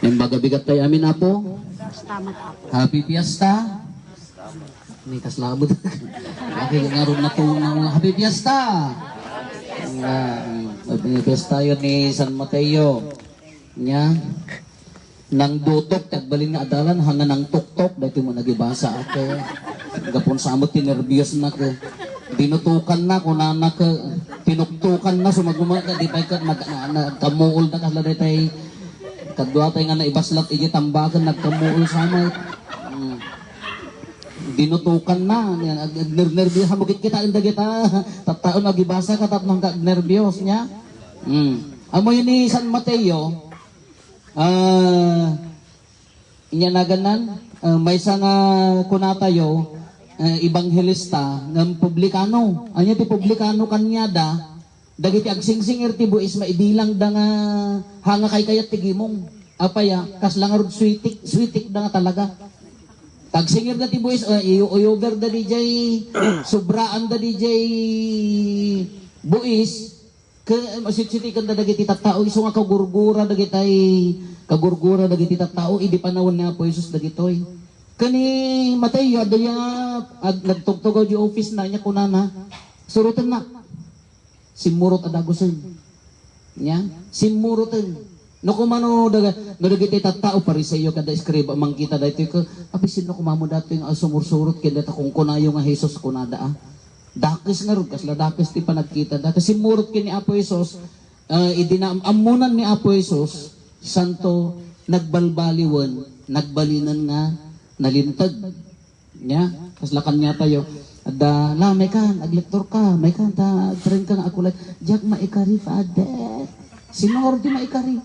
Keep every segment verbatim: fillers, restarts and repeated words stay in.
Imbagabigat tayo amin, Apo. Happy Fiesta. Ni kaslamod. Lagi nga ron na to ng Happy Fiesta. Nga, mm, Happy Fiesta yun ni San Mateo. Nya, nang dutok, tagbalin nga adalan, hanga nang tuktok, dati mo nagibasa ako. Gapon sa amo, tinerbios na ko. Dinutukan na, kunana ko, tinuktukan na, sumaguma ka, di pa ka, nag, na, nagkamuol na kasla daytay. Kadua tay nga naibaslat, iji tambakan, nagkamuol sa amo. Mm. Dinutukan na, ag-, ag-, ner-, nerbios, hamukit kita, inda kita, tattaon, agibasa ka, tapno ka, nerbios niya. Mm. Amo yun ni San Mateo, Ah, inya naganan, ah, maysa nga kunatayo, ah, ebanghelista, ngem publikano. Anya ti publikano kaniada, dagiti agsingsingir ti buis, maibilangda nga hanga kaykayat ti gimong. Apay a, kasla ngarud suitik, suitikda nga talaga. Tagsingirda ti buis, ah, iyo-, iyoberda dijay, subraanda dijay buis, Ke-, em, sitsikanda dagiti tattao, isu nga kagurgura dagitay, kagurgura dagiti tattao, idi panawen ni Apo Jesus dagitoy. Ken ni Mateo, adda ya, ag-, nagtugtugaw di office na, nya kunana, "Surotennak." Simmurot a dagusen. Nya, simmuroten. No kumano daga-, no dagiti tattao, Fariseo kada eskriba, mangkita daytoy ket, "Apay, sinno kumamo datoy nga sumursurot ken data kunkunayo nga Jesus?" kunada, a. Dakes ngarud, kasla dakes ti panagkita da. Ta simmurot ken ni Apo Jesus, ah, idi naam-ammonan ni Apo Jesus, santo, nagbalbaliwen, nagbalinen nga nalinteg. Nya, kasla kaniatayo, adda, "La, maykan, aglektor ka, maykan, ta agtrain ka nga akulay." "Diak maikari, Father." Sino ngarud ti maikari?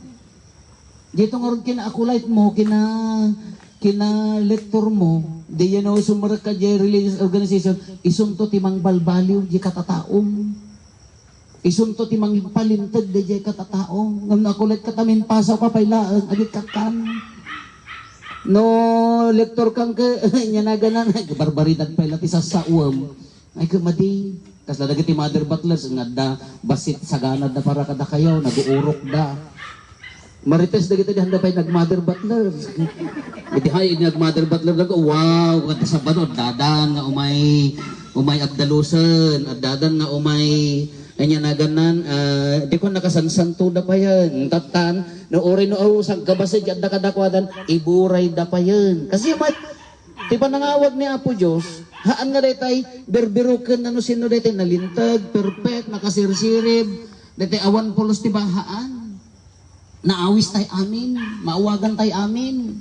Dito ngarud kina-acolyte mo, kina-, kina-lector mo, diay no sumrek ka diay religious organization, isunto ti mangbalbaliw diay katataom. Isunto ti mangpalinteg diay katataom. Ngem no acolyte ka, ta mimpasaw ka pay laeng, agikkan. No lector kan ke, nya naganan, barbaridad pay la ti sassaawem. Ay, ket madi, kasla dagiti mother butlers, nga adda bassit saganadda para kadakayo, naguurokda. Marites dagiti di handa pay nag-mother butlers. Idi hay, nag-mother butler daga, wow, kadta Sabado, addadan nga umay, umay agdalusen, addadan nga umay, anya naganan, ah, di ko nakasansanto da payen. Tattan, no uri no, oh, sangkabassit, adda kadakuadan, iburay da payen. Kasi mat, Ti panangawag ni Apo Dios, haan nga daytay birbiroken no sino daytay nalinteg, perfect, nakasirsirib, daytay awan pulos ti ba-, haan. Naawis tay amin, maawagan tay amin.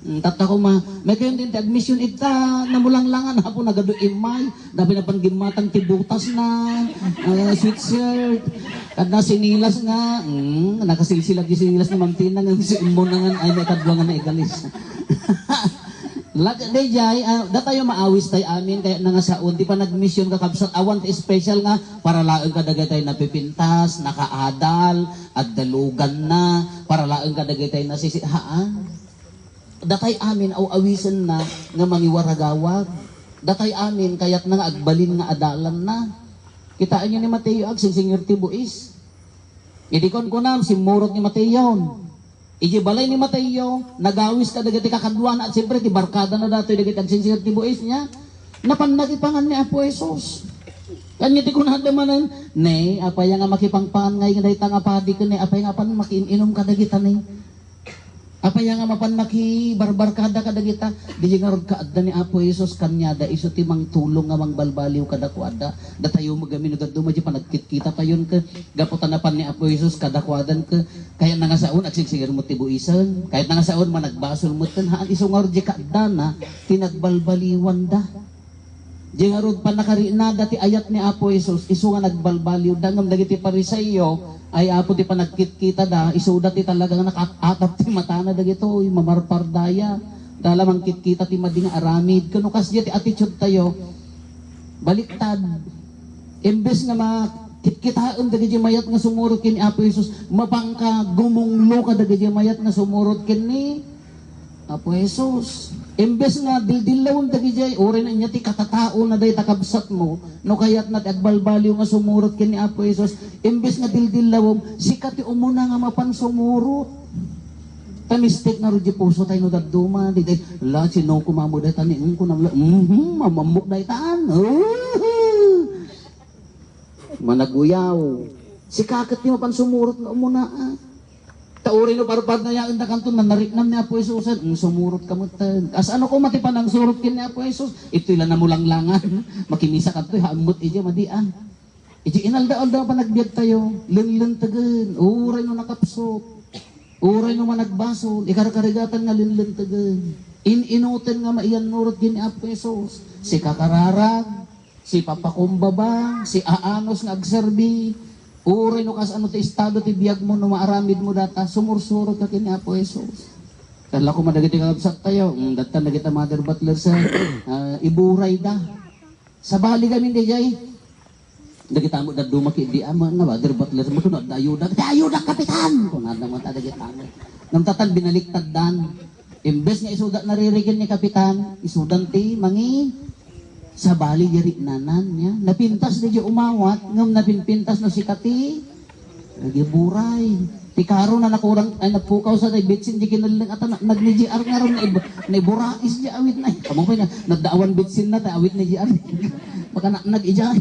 Hmm, tatta ko ma, may kayon din ti admission ita, namulanglangan, Apo, nagadu immay, dabi na pang gimmatang ti butas na, ah, sweatshirt, kadna sinilas nga, hmm, nakasilsilag yung sinilas ni Ma'am Tina, nga si Immo na nga, ay, may kadwa nga na igalis. Lag-, dayjay, ah, datayo maawis tay amin, kaya nangasaon, ti panagmission, kakabsat, awan ti special nga, para laeng kadagitay napipintas, nakaadal, agdalugan na, para laeng kadagitay nasisi-, haan. Datay amin, aw-awisen na, nga mangiwaragawag. Datay amin, kayat na nga agbalin nga adalan na. Kitaan nyo ni Mateo, agsingsingir ti buis. Idi kunkunam, simmurot ni Mateo. Iti balay ni Mateo, nagawis kadagiti kakaduana, at siyempre, ti barkada na datoy dagiti agsingsingir ti buis niya. Napan nakipangan ni Apo Jesus. Kanya ti kunada manen, "Ne, apay nga makipangpangan ngay dayta nga padi ken ne, apay nga apan makiin-inom kadagita ne? Apay nga mapan makibarbarkada kadagita?" Di ngarud kaadda ni Apo Jesus kaniada, isu ti mangtulong nga mangbalbaliw kadakuada. Datayo magamino daduma di panagkitkita tayon ke, gapu ta napan ni Apo Jesus kadakuadan ke, Kayat na nga saon, agsigsigir mo ti buisen. Kayat na nga saon, managbasol mo ten. Haan, isu ngarud di kaaddana, ti nagbalbaliwanda. Di ngarud, pannakariinada ti ayat ni Apo Jesus, isu nga nagbalbaliwda. Ngem dagiti Fariseo, ay Apo ti panagkitkitada, isuda ti talaga nga nakaat-atap ti matana dagitoy, mamarpardaya. Dala mangkitkita ti madi nga aramid. Kano kasdiay ti attitude tayo, baliktad. Imbes nga makitkitaem dagiti mayat nga sumurot ken ni Apo Jesus, mapangka gumunglo ka dagiti mayat nga sumurot ken ni Apo Jesus. Imbes nga dildillawem dagijay, uray na inya ti katataona dayta kabsatmo, no kayatna ti agbalbaliw nga sumurot ken ni Apo Jesus, imbes nga dildillawem, sika ti umuna nga mapan sumurot. Ta mistik nga rudi puso tayo no dadduma, di day, la, sino kumamo dayta ni, mm, kunam la, mhm, mamammok daytan. Managuyaw. Sika ket ti mapan sumurot nga umuna, ah. Ta uray no parpardayaendakanto, nanariknam ni Apo Jesus, mm, sumurot ka met. Kasano koma ti panangsurot ken ni Apo Jesus? Itoy la namulanglangan. Makimisa kadto, haammet iti madi, ah. Iti inaldaw-aldaw a panagbiag tayo, lenlentegen, uray no nakapsut, uray no managbasol, ikarkarigatan nga lenlentegen, in-inoten nga maiyannurot ken ni Apo Jesus, sikakararag, sipapakumbaba, siaanus nga agserbi, uray no kasano ti estado ti biagmo no maaramidmo data, sumursurot ka ken ni Apo Jesus. Kalla koma dagiti kakabsat tayo, mm, dagtan dagita mother butler sa, ah, iburay da. Sabali kami dayjay. Dagita mo dadduma ki di ama nga mother butler mo kuno adda ayuda. Adda ayuda, kapitan! Kunana mo ta dagita mo. Namtatan binaliktaddan. Imbes nga isuda naririken ni kapitan, isudan ti mangi sabali di riknanan niya. Napintas di umawat, ngem napinpintas no sika ti Nagiburay. Ti karo na nakurang, ay, nagpukaw sa tay bitsin di kinelleng ata na, nagni-G R nga ron, naib-, naiburais di awit na. Kamo pa na, nadaawan bitsin na, tay awit ni G R. Baka na, nag-ijay.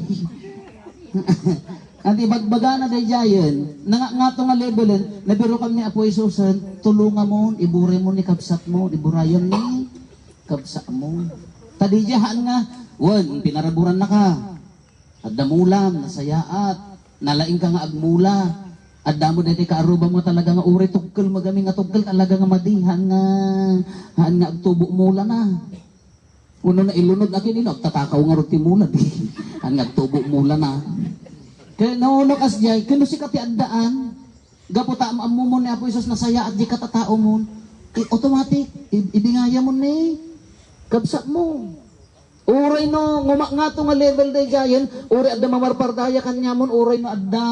Ang ibagbagana dayjayen, nangangato nga levelen, nabirukan ni Apo Jesusen, tulongamon, iburay mo ni kabsatmo, iburayan ni kabsatmo. Ta dayjay haan nga, wen, pinaraburan na ka. Adda mulam, nasayaat, nalaing ka nga agmula. Adda mo daytoy kaarruba mo talaga nga uray tugkel, magami nga tugkel, talaga nga madi, haan nga, haan nga agtubo mula na. Uno na ilunod akin ino, agtatakaw nga rod ti mula, di. Haan nga agtubo mula na. Kaya nauno kas jay, kano sika ti addaan, gapu ta am-ammomon ni Apo Jesus nasayaat di katatao mon, i-, automatic, i-, ibingaya mo ni kabsat mo. Uray no, nguma-, ngato nga level dayjayen, uray adda mamarpardaya kaniamon, uray no adda,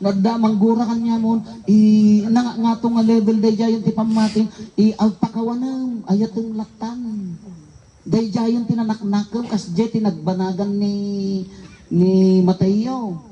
no adda manggura kaniamon, i-, na, ngato nga level dayjayen ti pammati, i-, agpakawanem, ayatem lattan. Dayjayen ti nanaknakem, kasdiay ti nagbanagan ni, ni Mateo.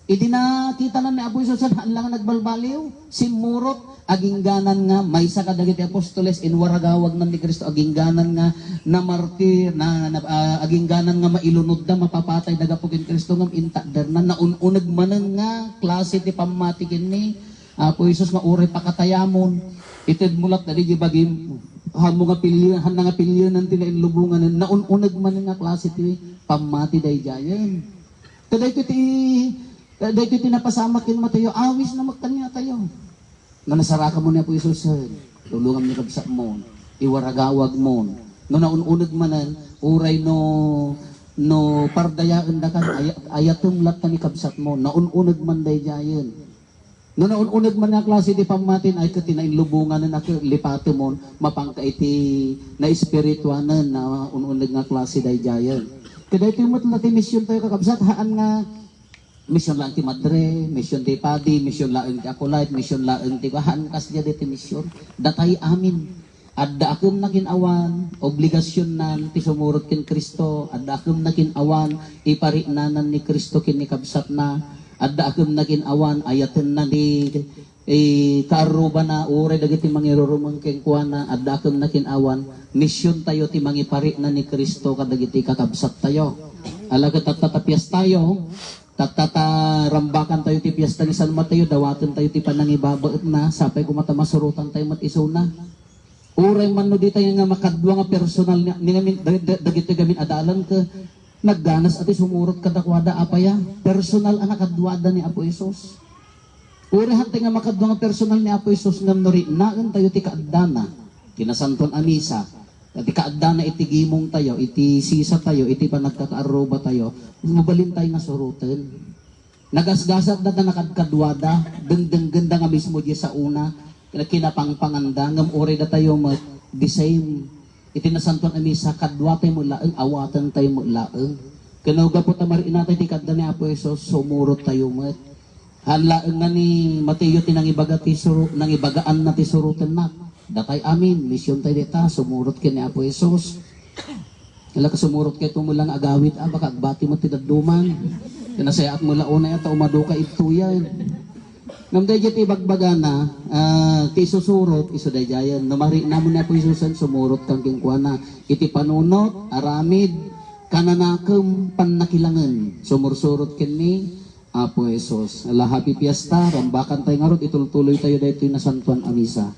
Idi nakitana ni Apo Jesus, haan la nga nagbalbaliw, simmurot, agingganan nga maysa kadagiti apostoles, inwaragawagnan ni Cristo, agingganan nga namartir, na, na, ah, agingganan nga mailunodda, mapapatayda gapu ken Cristo, ngem intakderna, naun-uneg manen nga klase ti pammati ken ni Apo Jesus nga uray pakatayamon. Itedmo lat daydi bagim, haanmo nga pilien, haan nga pilienan ti nainlubonganen, naun-uneg manen nga klase ti pammati dayjayen. Ta daytoy ti, ta daytoy ti napasamak ken Mateo, awisna met kaniatayo. No nasarakanmo ni Apo Jesus, eh, tulongam ni kabsatmo, iwaragawagmo. No naun-uneg manen, uray no, no pardayaendaka, ay-, ayatem latta ni kabsatmo, naun-uneg man dayjayen. No naun-uneg man nga klase ti pammatin, ay ket ti nainlubonganen a ket lipatemon, mapanka iti naespirituanen na un-uneg nga klase dayjayen. Kadaytoy met la ti mision tayo, kakabsat, haan nga mision laeng ti madre, mision ti padi, mision laeng ti acolyte, mision laeng ti, haan kasdiay ti mision. Datay amin. Adda a kemna ken awan, obligasionnan ti sumurot ken Cristo. Adda a kemna ken awan, ipariknanan ni Cristo ken ni kabsatna. Adda a kemna ken awan, ayatenna ni, eh, kaarrubana, uray dagiti mangirurumeng kenkuana. Adda a kemna ken awan, misiontayo ti mangiparikna ni Cristo kadagiti kakabsattayo. Ala ket tatta ta piestayo, tatta ta rambakantayo ti piesta ni San Mateo, dawatentayo ti panangibabaetna, sapay koma ta masurotantayo met isuna. Uray man no ditay nga makadua nga personal ni, ni ngamin, da-, da-, dagitoy gamin a dalan ket nagganas a ti sumurot kadakuada, apay a? Personal a nakaduada ni Apo Jesus. Uray hantay nga makadua nga personal ni Apo Jesus ngem no riknaentayo ti kaaddana, ti Nasantoan a Misa, ti kaaddana iti gimongtayo, iti sisatayo, iti panagkakaarrubatayo, mabalintayo nga suroten. Nagasgasatda ta nakadkaduada, dengdenggenda nga mismo diay saona, kinapangpanganda, ngem uray datayo met, the same. Iti Nasantoan a Misa, kaduatayo met laeng, awatentayo met laeng. Ken no gapu ta mariknatayo ti kaadda ni Apo Jesus, sumurottayo met. Haan laeng nga ni Mateo ti nangibaga ti suru-, nangibagaanna ti surotennak. Datay amin, mision tayo dita, sumurot ken ni Apo Jesus. Ala ka sumurot kay tumula nga agawid, ah, baka agbati mo ti dadduman. Kanasayaat mo la unay, ah, ta umadu ka ituyan. Ngem dayjay ti ibagbagana, ah, ti isusurot, isu dayjayen. No mariknam ni Apo Jesusen, sumurot kan kenkuana. Iti panunot, aramid, kananakem, pannakilangen. Sumursurot ken ni Apo Jesus. Ala, happy fiesta, rambakan tayo ngarud, itultuloy tayo daytoy nasantuan a misa.